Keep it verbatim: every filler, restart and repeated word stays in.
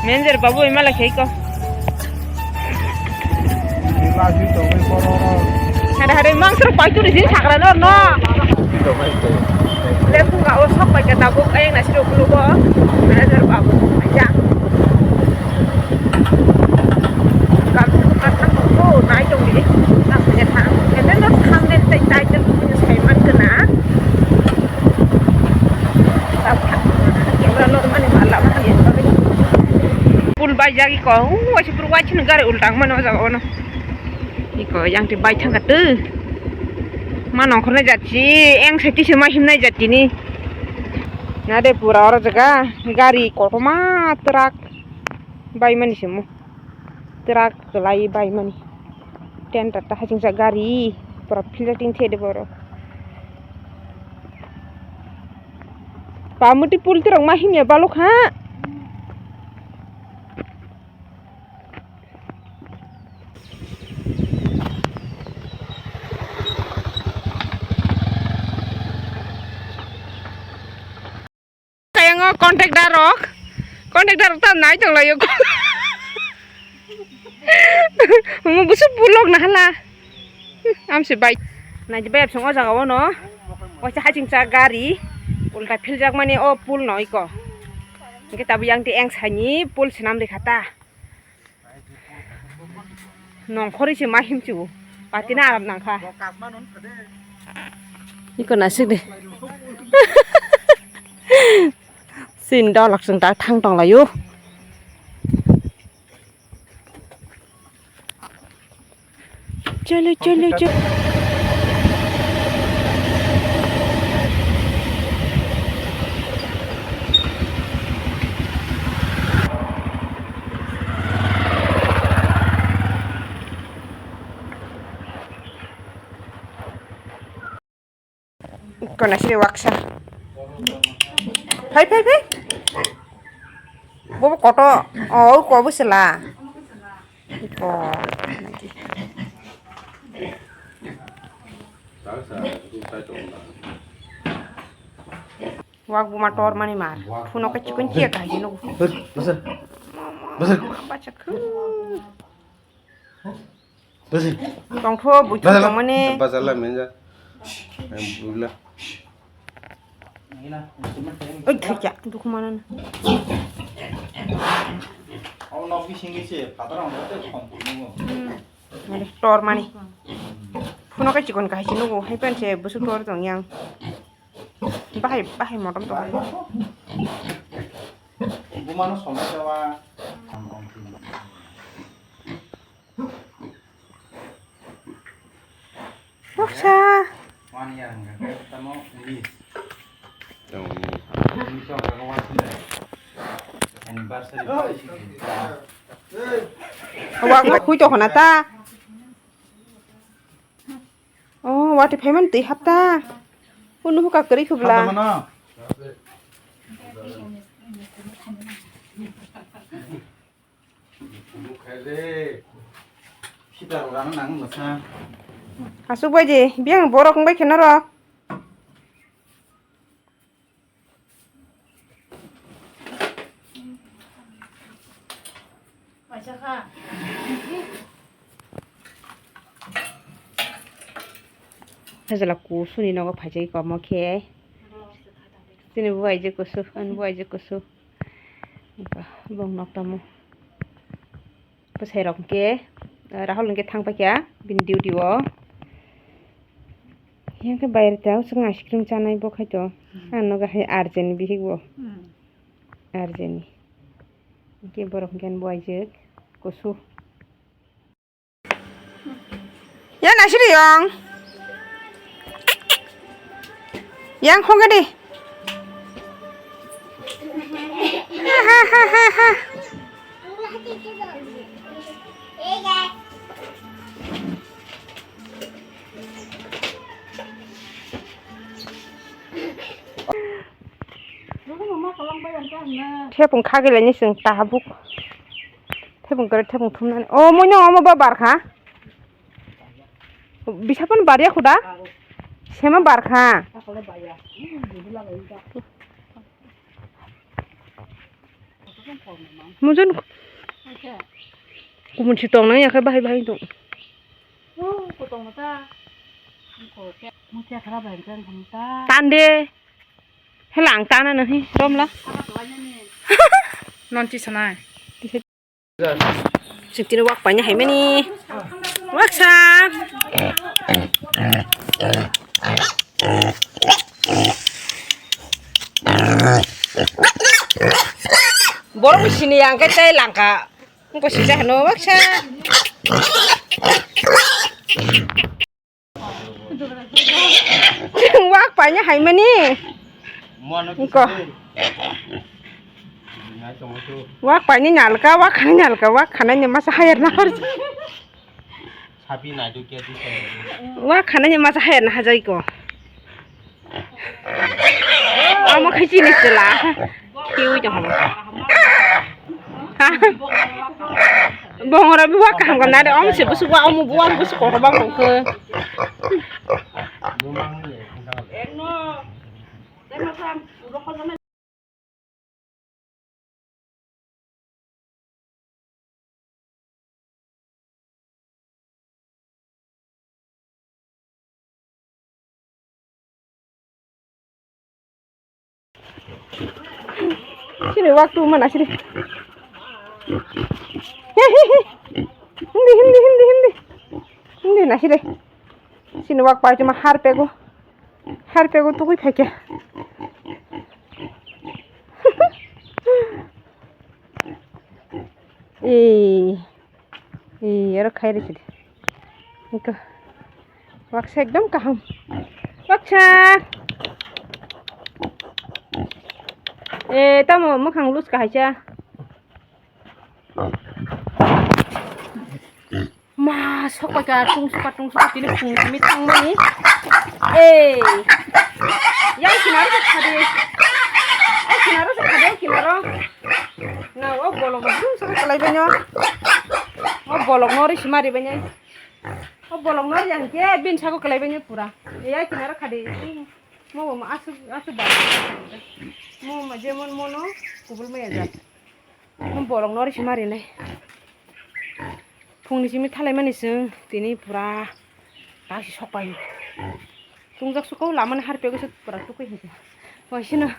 Manager babu, imala khe ko. Hare hare, mangsa paituri jin sakra no no. Lebu ga o sok pai ka tabuk, ayang nasi rok lugo. Manager babu, ya. Kam tu ka thang ko, nai tong di. Nang punya thang. Kene no thang den tai tai den punya sai man kena. Pul bai jagi ko, u wasi pur wai chini gari ultang mano jaga ono. Iko yang ti bai thang katu. Ma nongkhor nai jati, eng sai tisi ma him nai jati ni. Na de pura oro jaga gari kotorma truck bai mani simo. Truck kwlai bai mani. Tent ta hachingsa gari pura filter ting the de boro. Pamuti pul tirok ma himya balok ha. Kayango contractor rok, contractor rok ta nai tong laio. Mo busu pulok na hala. Amsi bai. Nai bai absong o jaga ono. Waisa hachingsa gari. Ulta philjak mani o pul no iko. Hingke tabu yang ti eng sani pul sinam rikha ta. Nongkhorwi se ma himchu. Patina aram nangkha. Iko nasik de. Sin dolak sing ta thang tong layo. Chalo, chalo, chalo. Kona siri waksa. Phai, phai, phai. Bobo koto. Oh, ko bo sela. Ko. Wak buma tor mani mar. Phuno ka chikon chia ka hino. Basa. Basa. Bacha khu. Basi. Tongtho buithu tongmani. Bazar la menja. Em, bula. Oi, thikya, dukhu manana. Abo nok bising se, phataro ang te khom khum. Hmm. Mari, tor mani. Phuno kai chikon kai chino go, hai pen se busu tor tong yang. Bahai, bahai modom tong. Bumano somai jawa. Baksa. One year hingga tamo English. Tamo English. English hingga one year. Anniversary. Wa, wa, khui to khona ta. Oh, wati payment twi hapta. Unu huka kri khubla. Hapta mano. Asuk bai di, biang borok wng bai khe norok. Sajla kusuni nogo phaijak komo khe. Chini buaijak kusu, ani buaijak kusu. Bong nok tamo. Bwsai rok hwnkhe, eh, Rahul hwnkhe thang paikha bini duty o. Yang khe bayar ta usuk ice cream chanai bo khaito. Hmm. Ang nogo hai urgent bihik bo. Hmm. Urgent. Hwnkhe borok hwnkhe ani buaijak kusu. Ya nasiri yang. Yang hongke di. Ha, ha, ha, ha, ha. Thepung khagwi laini chwng tabuk. Thepung kwrwi thepung thumnani. O, muino omo ba barkha. Bisapun barya khuda. Sema barkha. Mujon kumun si tong nang ya khe bahai bahai tong. Tan de. Hela ang tana nahi romla. Non chi sanai. Sitini wak paina hai mani. Waksa. Borok sini yang ke tei langka. Engko sijak hano waksa. Wak paina hai mani. Engko. Wak paina nalka, wak khana nalka, wak khana ni masa hayar na har. Sapi nai do kia di. Wak khana ni masa hayar na hajai ko. Amo khai chini chwla. Kiwi tong hamo. Ha? Bongora bi wak kaham kam nade om se busu wa om buwa busu ko ba ko ke. Sini waktu mana sini. Hindi, hindi, hindi, hindi. Hindi na sini. Sini wak pai cuma har pego. Har pego tugui phaikya. Ee. Ee, aro khai risi de. Iko. Waksa ekdom kaham. Waksa. Ee, tamo mwkhang lus kahaisa. Ma, sokpai ka, tung suka, tung suka, tini phung simi tangmani. Ei. Yang kinaro se khadi. Ei, kinaro se khadi, kinaro. Na, o bolok no, tung suka kalai banyo. O bolok no ri simari banyo. O bolok no yang ke bin sako kalai banyo pura. Ei, yang kinaro khadi. Mo, mo, asu, asu ba. Mo, mo, jemon mono, kubul mo ya ja. Borok no risi mari nai. Phungni simi thalai mani chwng tini pura tasi sokpai. Tungjak suko lamani har pegwi se pura tukui hinke. Waisino